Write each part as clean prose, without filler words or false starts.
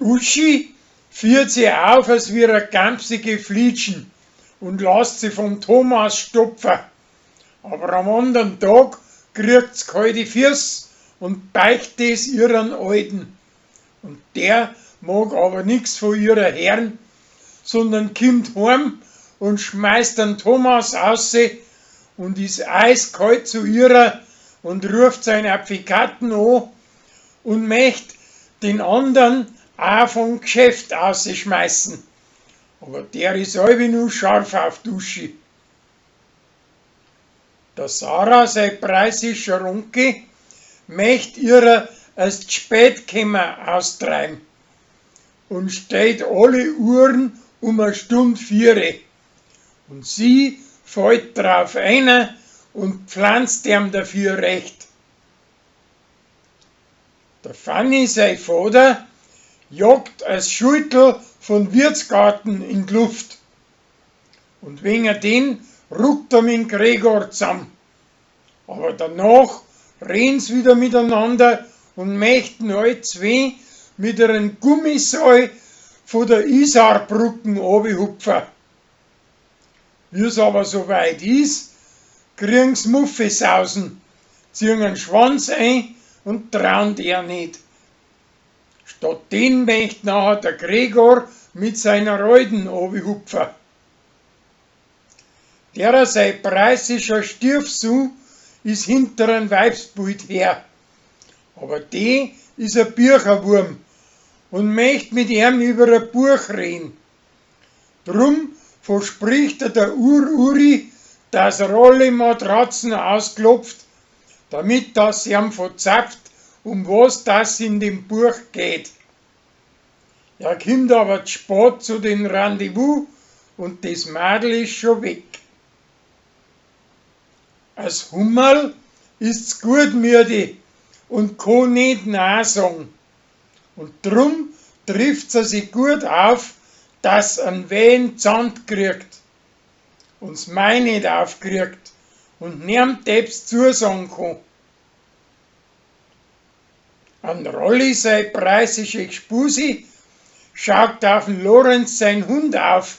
Uschi führt sie auf, als wie a gampsige Flietschen und lasst sie vom Thomas stopfen. Aber am andern Tag kriegt's kalte Füß und beicht es ihren Alten. Und der mag aber nix von ihrer Herrn, sondern kimmt heim und schmeißt den Thomas ausse und is eiskalt zu ihrer und ruft seinen Advokaten an und möcht den andern auch vom Geschäft ausschmeißen. Aber der is allweil nur scharf auf d'Uschi. Der Sarah, sein preußischer Onkel, möcht ihrer als spät kämmer austreiben und stellt alle Uhren um a Stund viere. Und sie fällt drauf einer und pflanzt ihm dafür recht. Der Fanny, sein Vater, jagt als Schultel von Wirtsgarten in die Luft. Und wegen den ruckt er mit Gregor zusammen. Aber danach reden's wieder miteinander und möchten alle zwei mit einem Gummiseil von der Isarbrücken hupfen. Wie's aber so weit is, kriegen's Muffesausen, ziehen einen Schwanz ein und trauen der nicht. Statt den möcht nachher der Gregor mit seiner Alten hupfen. Derer sein preußischer Stiefsohn is hinter ein Weibsbild her. Aber die is a Bücherwurm und möcht mit ihm über ein Buch reden. Drum verspricht er der Ur-Uri, dass er alle Matratzen ausklopft, damit das ihm verzapft, um was das in dem Buch geht. Er kommt aber zu spät zu den Rendezvous und das Madel ist schon weg. Als Hummerl ist's gutmütig und kann nicht nein sagen. Und drum trifft er sich gut auf, dass ein wehen Zand kriegt und's Mei nicht aufkriegt und niemand ebs zusagen kann. An Rolli sei preußische Gspusi schaut auf den Lorenz sein Hund auf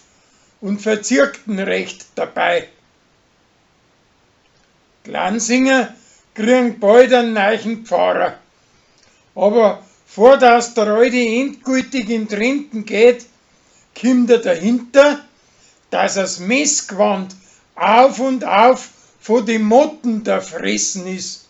und verzirkt ihn recht dabei. D'Lansinger kriegen bald einen neuen Pfarrer. Aber vor dass der Alte endgültig in Renten geht, kommt er dahinter, dass das Messgewand auf und auf von den Motten da fressen ist.